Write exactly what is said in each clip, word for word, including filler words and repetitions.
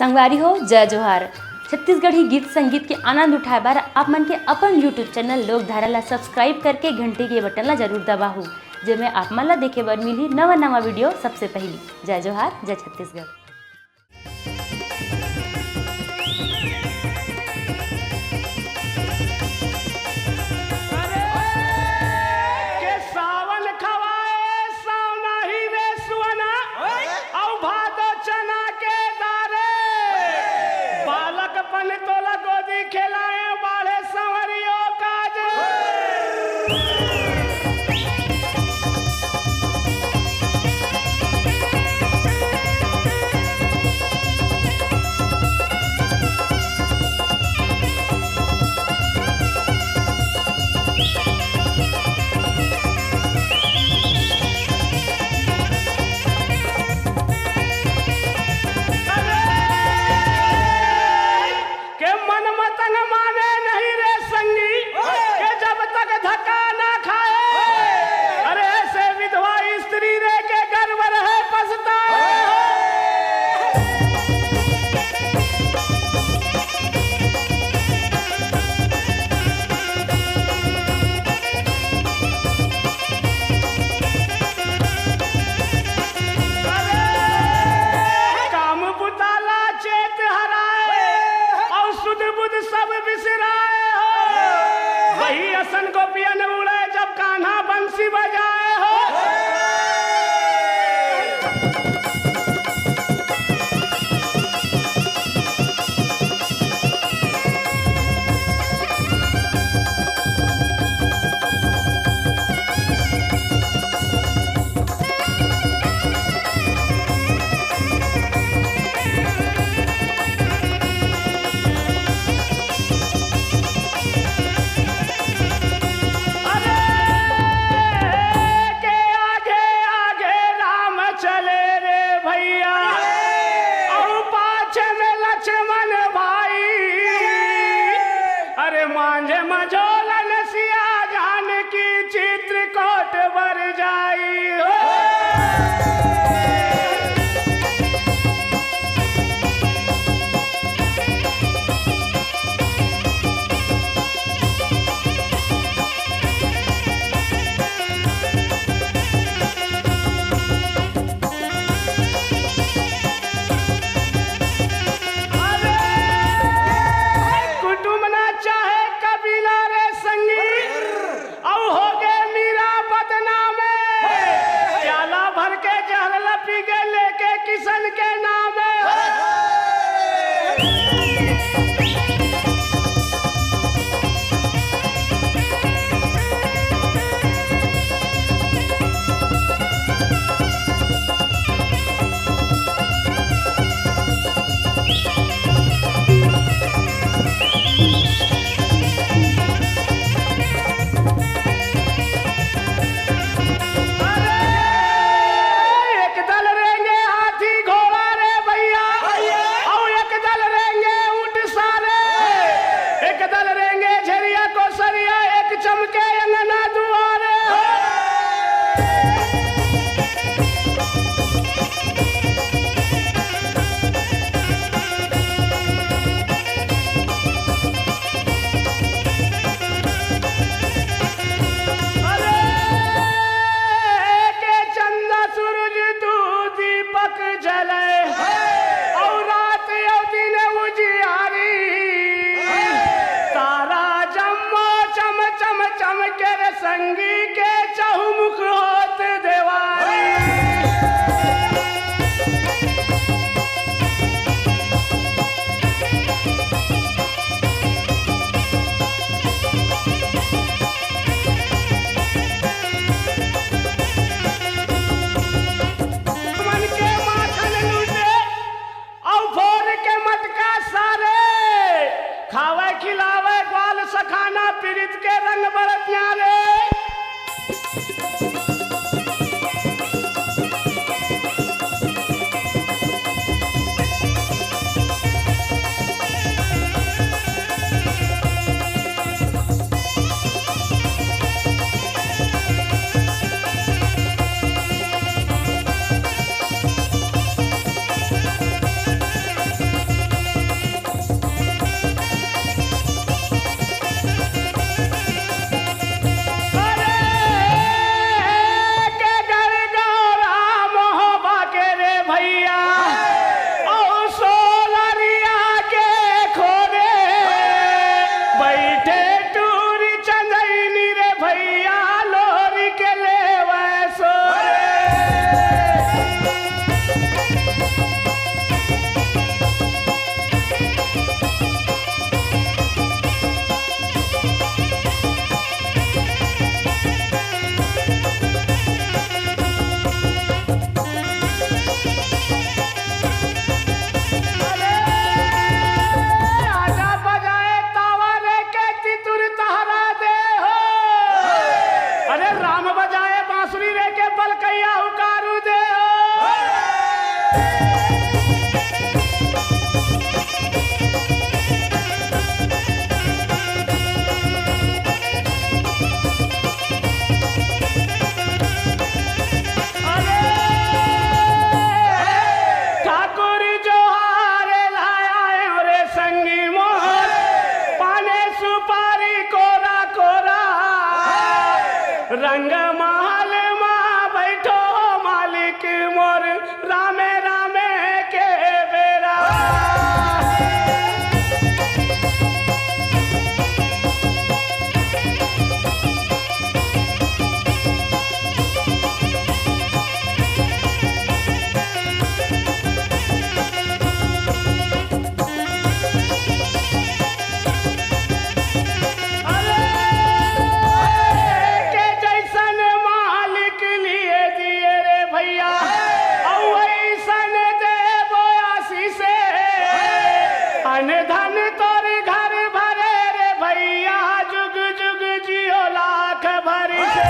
संगवारी हो, जय जोहार। छत्तीसगढ़ी गीत संगीत के आनंद उठाए बर आप मन के अपन YouTube चैनल लोकधारा ला सब्सक्राइब करके घंटी के बटन ला जरूर दबाहू, जेमे आप मन ला देखे बर मिलही नवा नवा वीडियो सबसे पहिली। जय जोहार, जय छत्तीसगढ़। अरे, के सावन खवाए, सावना ही रे सुअना, अउ भादो चना के दारे। बालकपन तोला गोदी खेलाए, बाढ़े संवरियो काज। के मन मतंग माने नहीं रे संगी, के जब तक धक्का ना खाए। अरे ऐसे विधवा स्त्री रे के गर्व रहे पछताए। अरे काम बुताला चेत हराए, अउ सुध बुध सब बिसराए हो। वही असन गोपियन उड़े जब कान्हा बंसी बजाए हो। अरे के आगे आगे राम चले रे भैया, अउ पाछे में लक्ष्मण भाई। अरे मांझे मझोलन सिया जानकी चित्रकूट बर जाई हो। अरे कुटुम ना चाहे कबीला रे संगी, अउ होगे मीरा बदनाम। प्याला भर के जहर ल पी के लेके किसन के नाम। अरे, एक दल रेंगे हाथी घोड़ा रे भैया, भैया। अउ एक दल रेंगे धन धन तोर घर भरे रे भैया, जुग जुग जियो लाख भरि से।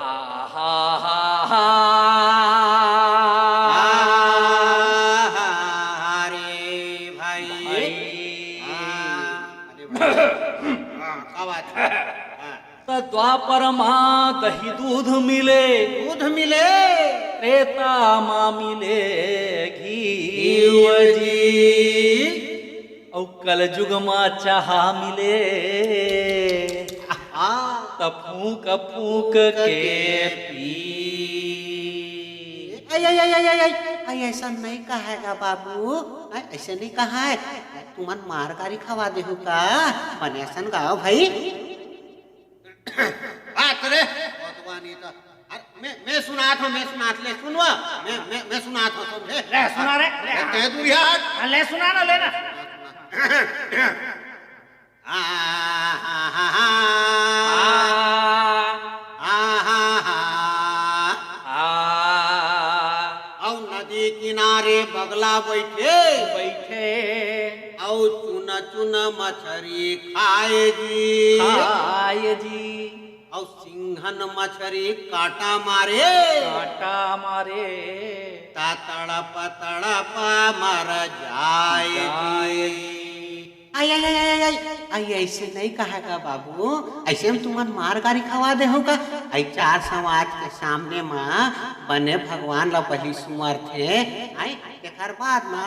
आहा, हा, हा। आहा, रे भाई। भाई। हाँ, अरे भाई। हाँ, का बात है? हाँ। त द्वापर मा दही दूध मिले, दूध मिले। त्रेता मा मिले घीव जी। अउ कलजुग मा चाहा मिले, हाँ। त फूंक फूंक के पी। आई, आई, आई, आई, आई, आई, आई, ऐसा नहीं कहेगा बाबू, आई, ऐसे नहीं कहा है। तुमन मार गारी खवा देहू का? बने असन गाओ भाई। बात रे, बतवा नहीं तो। अरे, मैं, मैं सुनात हूँ, मैं सुनात ले, सुनवा। मैं, मैं, मैं सुनात हूँ, समझे? ले, सुना रे, ले। ले, दे तू यार। हाँ, ले, सुना ना, ले ना। आ, हा, हा, हा। आ, हा, हा। आ। अउ नदी किनारे बगला बइठे। बइठे। अउ चुन चुन मछरी खाए जी। खाए जी। अउ सिंघन मछरी कांटा मारे। कांटा मारे। ता तड़प तड़प मर जाए जाए जी। जी। आई, आई, आई, आई, आई, आई, ऐसे नहीं कहा का बाबू, ऐसे हम तुमन मार गारी खवा देहू का? आई चार समाज के सामने मा बने भगवान ला पहिली सुमरथे, आई तेकर बाद मा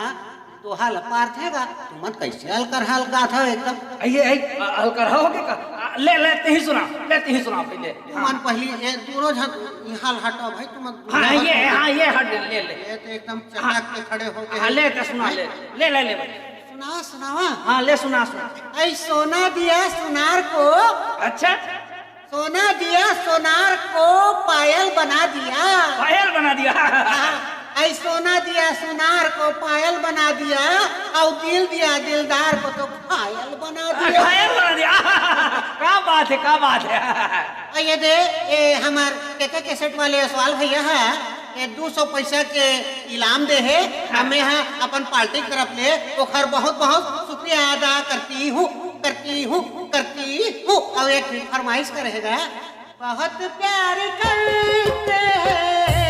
दोहा ला पारथे गा, तुमन कैसे अलकर हलकात हव एकदम। आई, आई, अ-, अलकर हो के का? आ, ले, ले, तेही सुना, ले, तेही सुना पहले। तुमन पहिली ये दूनों झन इहाँ हटो भाई, तुमन हाँ, दूनों ये, हटो। हाँ, ये हट, ले, ले। ये तो एकदम चटक के खड़े हो गए। हाँ, ले, तो सुना, ले, ले, ले, ले। सुनावा, सुनावा। हाँ, ले सुना, सुना। ऐ सोना दिया सुनार को। अच्छा। सोना दिया सोनार को पायल बना दिया। पायल बना दिया। हाँ, ऐ सोना दिया सुनार को पायल बना दिया, और दिल दिया दिलदार को तो घायल बना दिया। घायल बना दिया। का बात है, का बात है। आ, ये दे, ये हमर केके कैसेट वाले असवाल भैया है, ये दू सौ पैसा के इनाम दे हे। हाँ। अब मैं हा अपन पार्टी की तरफ ले ओखर बहुत बहुत शुक्रिया अदा करती हूँ, करती हूँ, करती हूँ। और एक फरमाइश करे हे गा, बहुत प्यार करते हैं।